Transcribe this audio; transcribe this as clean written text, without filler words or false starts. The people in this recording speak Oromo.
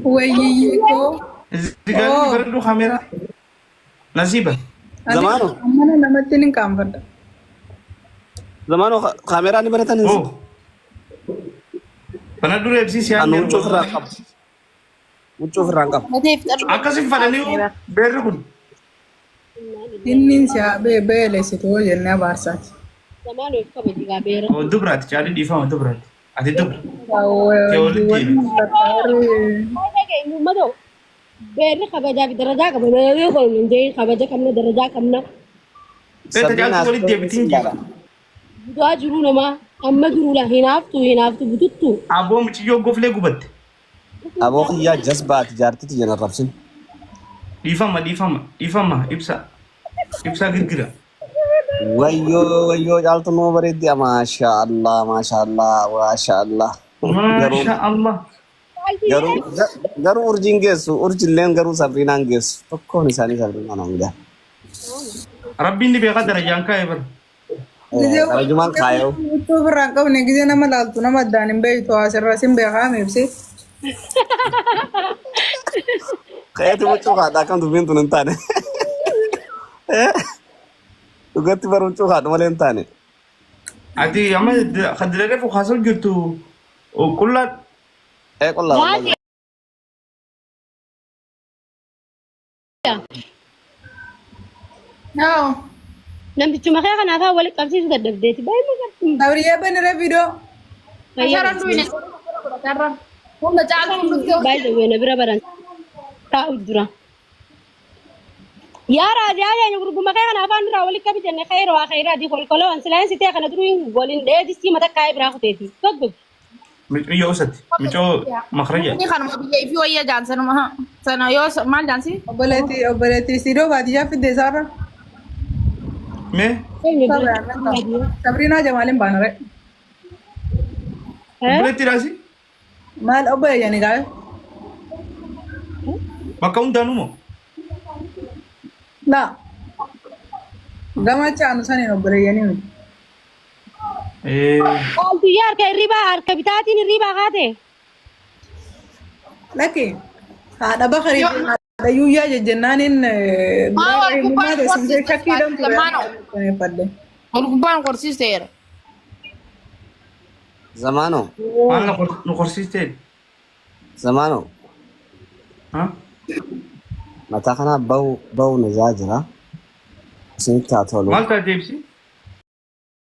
Wayyiyyee koo. Izi gaarii Oo. bareedu kaameeraa. Nasiiba. Ani Zamaano. mana namatti ni qaanfadha. Zamaano kaameeraa ni banatan hin Oo. Bana dura ibsii si Anu huccuu ofirraa qabu. Huccuu ofirraa hin qabu. Matee fixadhu. Akkasin fadhanii beerri kun. Inni si beelessitu hoo jennee abaarsaati. Zamaan of kabaji gaa beera. Oo dubraati caalii dhiifama dubraati. Ati dubra. Kee walitti deebi. Uummata beerri kabajaa fi darajaa qaba. Namni kun hin jee kabaja qabna darajaa qabna. Beekta caaltuu walitti deebitiin jira. Budaa jiruu namaa amma jiruudha hinaaftu hinaaftu bututtu. Aboo muciyyoo goflee gubatte. Aboo kiyyaa jasbaati jaartiti jena rabsin. Dhiifama dhiifama dhiifama ibsa. Ibsaa girgira. Wayyoo wayyoo caaltu nuu bareeddi maasha Allah maasha Allah maasha Allah. Garuu Maasha Allah. garuu garuu urjiin geessu urjilleen garuu sabriinaan geessu tokkoon isaanii sabriinaan hangaa. Rabbiin ni beekaa darajaan kaa'e bara. Gizee Darajumaan kaayoo. huccuu ofirraa hin qabne gizee nama laaltu nama addaan hin beektu asirra sin beekaa ibsi. Ka'eeti huccuu kaadha akkam dubbiin tun hin taane. Dhugatti bara huccuu kaadhu malee hin taane. Ati amma kan dirree fukaasoo jirtu qullaa Ee qullaa wallahi. No. Namtichuma kee kanaafaa walitti qabsiisuu dadhabdeeti. Baay'ee magarti. Sabriyyee banira viidiyoo. Ashaaraan duwine. Humna caaltuun dhuftee Baay'ee weena bira baran taa'u dura. Yaa raadiyaa keenya gurguma kee kana afaan duraa walitti qabi jenne khayra waa khayraa di kolkoloo an silaan sitee kana duruu waliin dheedistii mata kaa'ee biraa kuteeti. Goggogi. Micoo usatti. Micoo makraja. Inni kanuma biyya ifii wayya jaansanuma sana yoo maal jaansi? Obboleettii obboleettii Siidoo baadiyyaa fidde isaarra. Mee Sabriinaa Jamaaliin baana ree. obboleetti raasi Maal obbo Eeyyanii gaa'e? bakka hundaanuu moo? Laa. Gama caanu saniin obboleeyyanii miti. Caaltuyyaa harka hirribaa harka bitaatiin hirribaa kaate. Lakki haadha bakarii fi haadha yuuyyaa jejjennaaniin Maa wal gubbaan teessumsee qorsiiste shakkiidhaan ture. lamaanoo. Fadde. Wal gubbaan qorsiisteera. Zamaano Maal nu qorsiistee? zamaano Ha? mataa kanaa bahu bahu na jaa jira. Isinitti haa tolu. Maal taate ibsi?